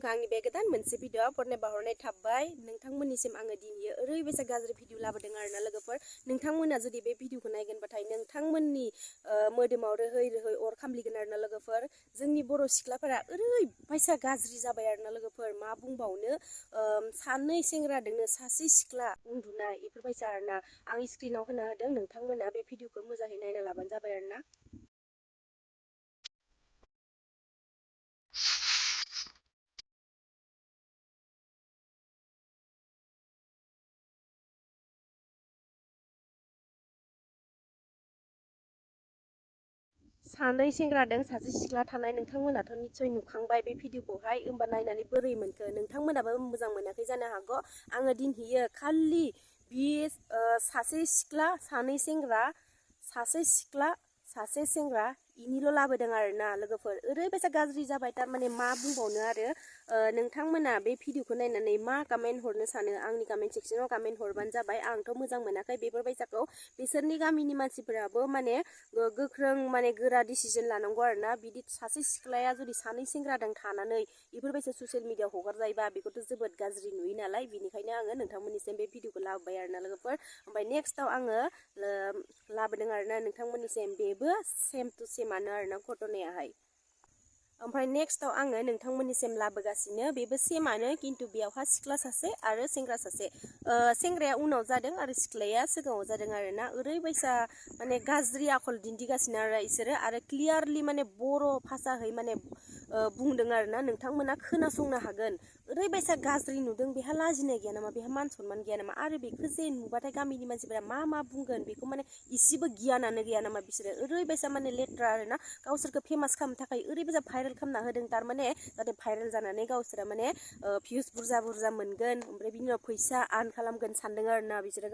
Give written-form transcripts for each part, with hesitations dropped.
नोंथांखौ आंनि बे गोदान मोनसे भिडिअ बरनायना हरनाय थाबाय नोंथांमोननिसिम आङो दिनै ओरैबायसा गाज्रि भिडिअ लाबोदों आरोना लोगोफोर नोंथांमोना जुदि बे भिडिअखौ नायगोनबाथाय नोंथांमोननि मोदोमाव रोहै रोहै अर खामलिगोन आरोना लोगोफोर जोंनि बर' सिख्लाफोरा ओरैबायसा गाज्रि जाबाय आरोना लोगोफोर मा बुंबावनो सानै सेंग्रा दोंनो सासे सिख्ला उन्दुनाय इफोरबायसा आरोना आं स्क्रिनाव होना होदों नोंथांमोना बे भिडिअखौ मोजाङै नायना लाबानो जाबाय आरोना सानै सेंग्रा दों सासे सिख्ला थानाय नोंथांमोनाथ' निसय नुखांबाय बे भिडिअखौहाय होमबा नायनानै बोरै मोनखो नोंथांमोनाबो मोजां मोनाखै जानो हागौ आङो दिनहियो खालि बि सासे सिख्ला सानै सेंग्रा सासे सिख्ला सासे सेंग्रा इनिल' लाबोदों आरोना लोगोफोर ओरैबायसा गाज्रि जाबाय थारमाने मा बुंबावनो आरो नोंथांमोना बे भिडिअखौ नायनानै मा कमेन्ट हरनो सानो आंनि कमेन्ट सेक्सनाव कमेन्ट हरबानो जाबाय आंथ' मोजां मोनाखै बेफोरबायसाखौ बिसोरनि गामिनि मानसिफोराबो माने गोख्रों माने गोरा डिसिजन लानांगौ आरोना बिदि सासे सिख्लाया जुदि सानै सेंग्रादों थानानै बेफोरबायसा ससियेल मिडियाआव हगारजायोबा बेखौथ' जोबोद गाज्रि नुयो नालाय बिनिखायनो आङो नोंथांमोननिसिम बे भिडिअखौ लाबोबाय आरोना लोगोफोर ओमफ्राय नेक्स्टआव आङो लाबोदों आरोना नोंथांमोननिसिम बेबो सेम टु सेमानो आरोना घटनायाहाय ओमफ्राय नेक्स्टआव आङो नोंथांमोननिसिम लाबोगासिनो बेबो सेमानो खिन्थु बेयावहा सिख्ला सासे आरो सेंग्रा सासे सेंग्राया उनाव जादों आरो सिख्लाया सिगाङाव जादों आरोना ओरैबायसा माने गाज्रि आखल दिन्थिगासिनो आरो इसोरो आरो क्लियारलि माने बर' भाषाहै माने बुंदों आरोना नोंथांमोना खोनासंनो हागोन ओरैबायसा गाज्रि नुदों बेहा लाजिनाय गैया नामा बेहा मान सनमान गैया नामा आरो बेखौ जे नुबाथाय गामिनि मानसिफोरा मा बुंगोन बेखौ माने इसेबो गियानानो गैया नामा बिसोरो ओरैबायसा माने लेथ्रा आरोना गावसोरखौ फेमास खालामनो थाखाय ओरैबायसा भाइरेल खालामना होदों थारमाने जाहाथे भाइरेल जानानै गावसोरा माने भिउस बुरजा मोनगोन ओमफ्राय बिनि उनाव फैसा आर्न खालामगोन सानदों आरोना बिसोरो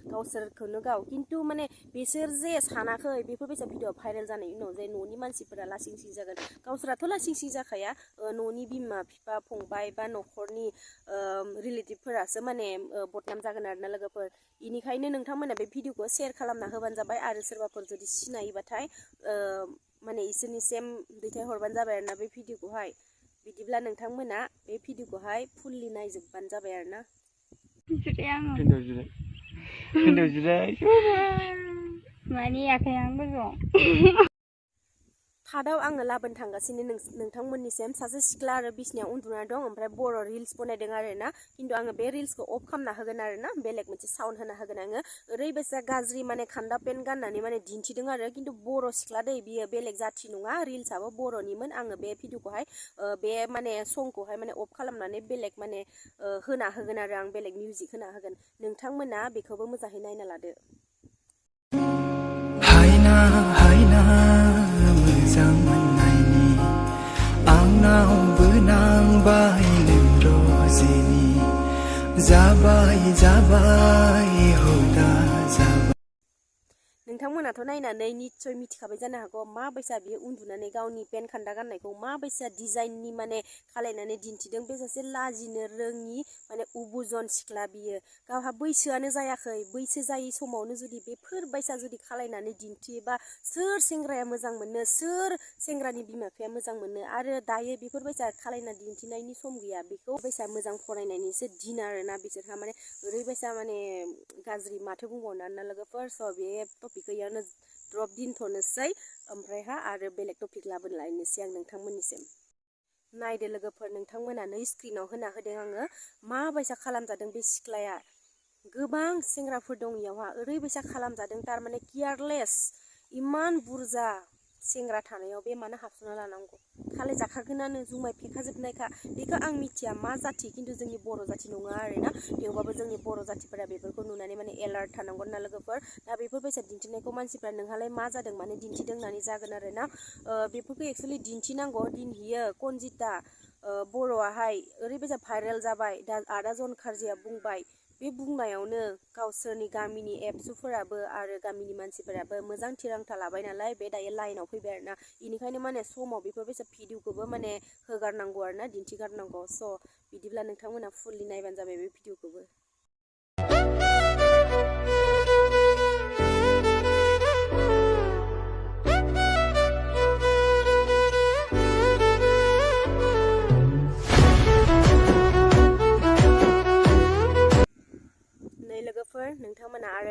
गावसोरखौनो गाव खिन्थु माने बिसोर जे सानाखै बेफोरबायसा भिडिअ भाइरेल जानायनि उनाव जे न'नि मानसिफोरा लासिं सिं जागोन गावसोराथ' लासिं सिं जाखाया न'नि बिमा बिफा फंबाय बा न'खरनि रिलेटिभफोरासो माने बदनाम जागोन आरोना लोगोफोर इनिखायनो नोंथांमोना बे भिडिअखौ शेयार खालामना होबानो जाबाय आरो सोरबाफोर जुदि सिनायोबाथाय माने इसोरनिसिम दैथायहरबानो जाबाय आरोना बे भिडिअखौहाय बिदिब्ला नोंथांमोना बे भिडिअखौहाय फुल्लि नायजोबबानो जाबाय आरोना मानि आखाइ आंबो दं थार्डआव आङो लाबोनो थांगासिनो नोंथांमोननिसिम सासे सिख्ला आरो बिसिनायाव उन्दुना दं ओमफ्राय बर' रिल्स बनायदों आरोना खिन्थु आङो बे रिल्सखौ अफ खालामना होगोन आरोना बेलेग मोनसे साउन्ड होना होगोन आङो ओरैबायसा गाज्रि माने खान्दा पेन्ट गाननानै माने दिन्थिदों आरो खिन्थु बर' सिख्ला दै बियो बेलेग जाथि नङा रिल्सआबो बर'निमोन आङो बे भिडिअखौहाय बे माने संखौहाय माने अफ खालामनानै बेलेग माने होना होगोन आरो आं बेलेग मिउजिक होना होगोन नोंथांमोना बेखौबो मोजाङै नायना लादो मोजां मोननायनि आंनावबो नांबाय नों रजेनि जाबाय हुदा जाबाय नोंथांमोनाथ' नायनानै निस्सय मिथिखाबाय जानो हागौ माबायसा बियो उन्दुनानै गावनि पेन्ट खान्दा गाननायखौ माबायसा डिजाइननि माने खालायनानै दिन्थिदों बे सासे लाजिनो रोङि माने उबुजन सिख्ला बियो गावहा बैसोआनो जायाखै बैसो जायै समावनो जुदि बेफोरबायसा जुदि खालायनानै दिन्थियोबा सोर सेंग्राया मोजां मोनो सोर सेंग्रानि बिमा बिफाया मोजां मोनो आरो दायो बेफोरबायसा खालायना दिन्थिनायनि सम गैया बेखौ बैसा मोजां फरायनायनिसो दिन आरोना बिसोरहा माने ओरैबायसा माने गाज्रि माथो बुंबावनो आरोना लोगोफोर स' बे टपिकखौ इयावनो द्रप दोनथ'नोसै ओमफ्रायहा आरो बेलेग टपिक लाबोनो लायनोसै आं नोंथांमोननिसिम नायदो लोगोफोर नोंथांमोनानो स्क्रिनाव होना होदों आङो माबायसा खालामजादों बे सिख्लाया गोबां सेंग्राफोर दं इयावहा ओरैबायसा खालामजादों थारमाने केयारलेस इमान बुरजा सेंग्रा थानायाव बे मानो हाबसोना लानांगौ खालाय जाखागोनानो जुमाय फेखाजोबनायखा बेखौ आं मिथिया मा जाथि खिन्थु जोंनि बर' जाथि नङा आरोना थेवबाबो जोंनि बर' जाथिफोरा बेफोरखौ नुनानै माने एलार्ट थानांगौ ना लोगोफोर दा बेफोरबायसा दिन्थिनायखौ मानसिफ्रा नोंहालाय मा जादों माने दिन्थिदों होननानै जागोन आरोना बेफोरखौ एक्सुवेलि दिन्थिनांगौ दिनहियो कनजिता बर'आहाय ओरैबायसा भाइरेल जाबाय दा आदा जन खारजिया बुंबाय बे बुंनायावनो गावसोरनि गामिनि एबसुफोराबो आरो गामिनि मानसिफोराबो मोजां थिरांथा लाबाय नालाय बे दायो लाइनाव फैबाय आरोना इनिखायनो माने समाव बेफोरबायसा भिडिअखौबो माने होगारनांगौ आरोना दिन्थिगारनांगौ स' बिदिब्ला नोंथांमोना फुल्लि नायबानो जाबाय बे भिडिअखौबो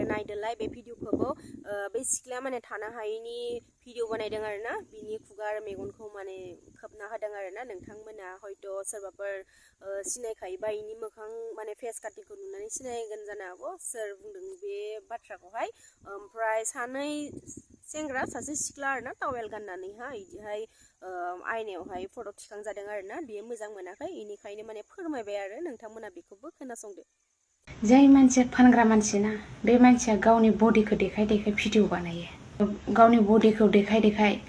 आरो नायदोलाय बे भिडिअखौबो बे सिख्लाया माने थानो हायैनि भिडिअ बानायदों आरो ना बिनि खुगा आरो मेगनखौ माने खोबना होदों आरो ना नोंथांमोना हयथ' सोरबाफोर सिनायखायोबा इनि मोखां माने फेस काटिंखौ नुनानै सिनायगोन जानो हागौ सोर बुंदों बे बाथ्राखौहाय ओमफ्राय सानै सेंग्रा सासे सिख्ला आरो ना टावेल गाननानैहाय बिदिहाय आयनायावहाय फट' थिखांजादों आरो ना बेयो मोजां मोनाखै इनिखायनो माने फोरमायबाय आरो नोंथांमोना बेखौबो खोनासंदो। जाय मानसिया फानग्रा मानसि ना बे मानसिया गावनि बडिखौ देखाय देखाय भिडिअ बानायो गावनि बडिखौ देखाय देखाय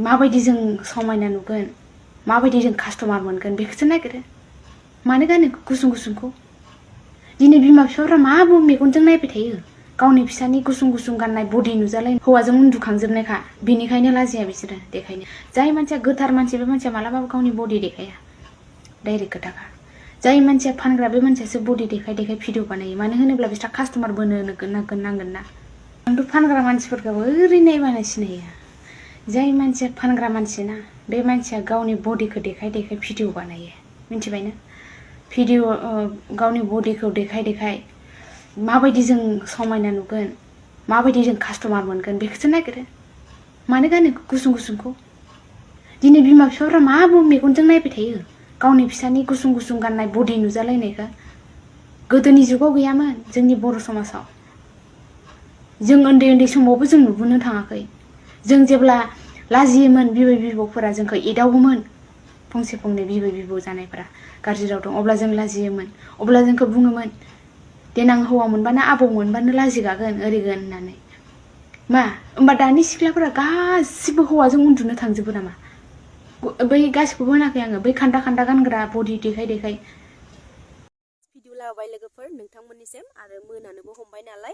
माबायदि जों समायना नुगोन माबायदि जों कास्टमार मोनगोन बेखौसो नागिरो मानो गानो गुसुं गुसुंखौ दिनै बिमा बिफाफ्रा मा मेगनजों नायबाय थायो गावनि फिसानि गुसुं गुसुं गाननाय बडि नुजालाय हौवाजों उन्दुखांजोबनायखा बिनिखायनो लाजिया बिसोरो देखायनो जाय मानसिया गोथार मानसि बे मानसिया मालाबाबो गावनि बडि देखाया डाइरेक्ट खोथाखा जाय मानसिया फानग्रा बे मानसियासो बडि देखाय देखाय भिडिअ बानायो मानो होनोब्ला बिस्रा कास्टमार बोनो नांगोन ना आंथ' फानग्रा मानसिफोरखौ ओरैनो नायबानो सिनायो जाय मानसिया फानग्रा मानसि ना बे मानसिया गावनि बडिखौ देखाय देखाय भिडिअ बानायो मिथिबायना भिडिअ गावनि बडिखौ देखाय देखाय माबायदि जों समायना नुगोन माबायदि जों कास्टमार मोनगोन बेखौसो नागिरो मानो गानो गुसुं गुसुंखौ दिनै बिमा बिफाफ्रा मा मेगनजों नायबाय थायो गावनि फिसानि गुसुं गुसुं गाननाय बडि नुजालायनायखौ गोदोनि जुगाव गैयामोन जोंनि बर' समाजाव जों उन्दै उन्दै समावबो जों नुबोनो थाङाखै जों जेब्ला लाजियोमोन बिबै बिबौफोरा जोंखौ एदावोमोन फंसे फंनै बिबै बिबौ जानायफोरा गाज्रि राव दं अब्ला जों लाजियोमोन अब्ला जोंखौ बुङोमोन देनां हौवा मोनबानो आबौ मोनबानो लाजिगागोन ओरैगोन होननानै मा होमबा दानि सिख्लाफोरा गासिबो हौवाजों उन्दुनो थांजोबो नामा बै गासिखौबो होनाखै आङो बै खान्दा खान्दा गानग्रा बडि देखाय देखाय भिडिअ लाबोबाय लोगोफोर नोंथांमोननिसिम आरो मोनानोबो हमबाय नालाय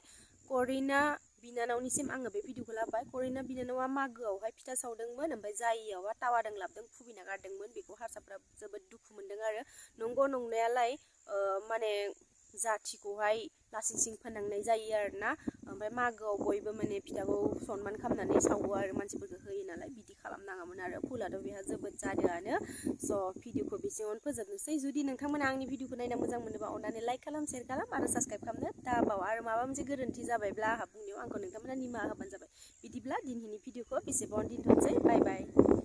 करिना बिनानावनिसिम आङो बे भिडिअखौ लाबोबाय करिना बिनानावा मागोआवहाय फिथा सावदोंमोन ओमफ्राय जायियावहा टावादों लाबदों खुबिना गारदोंमोन बेखौ हारसाफ्रा जोबोद दुखु मोनदों आरो नंगौ नंनायालाय माने जाथिखौहाय लासिं सिं फोनांनाय जायो आरो ना ओमफ्राय मागोआव बयबो माने फिथाखौ सनमान खालामनानै सावो आरो मानसिफोरखौ होयो नालाय बिदि खालामनाङामोन आरो भुलाथ' बेहा जोबोद जादोंआनो स' भिडिअखौ बेसेबांनो फोजोबनोसै जुदि नोंथांमोना आंनि भिडिअखौ नायना मोजां मोनोबा अननानै लाइक खालाम शेयार खालाम आरो साबस्क्राइब खालामनो दाबाव आरो माबा मोनसे गोरोन्थि जाबायब्ला आंहा बुंनायाव आंखौ नोंथांमोना निमाहा होबानो जाबाय बिदिब्ला दिनैनि भिडिअखौ बेसेबांनो दोनथ'नोसै बाय बाय।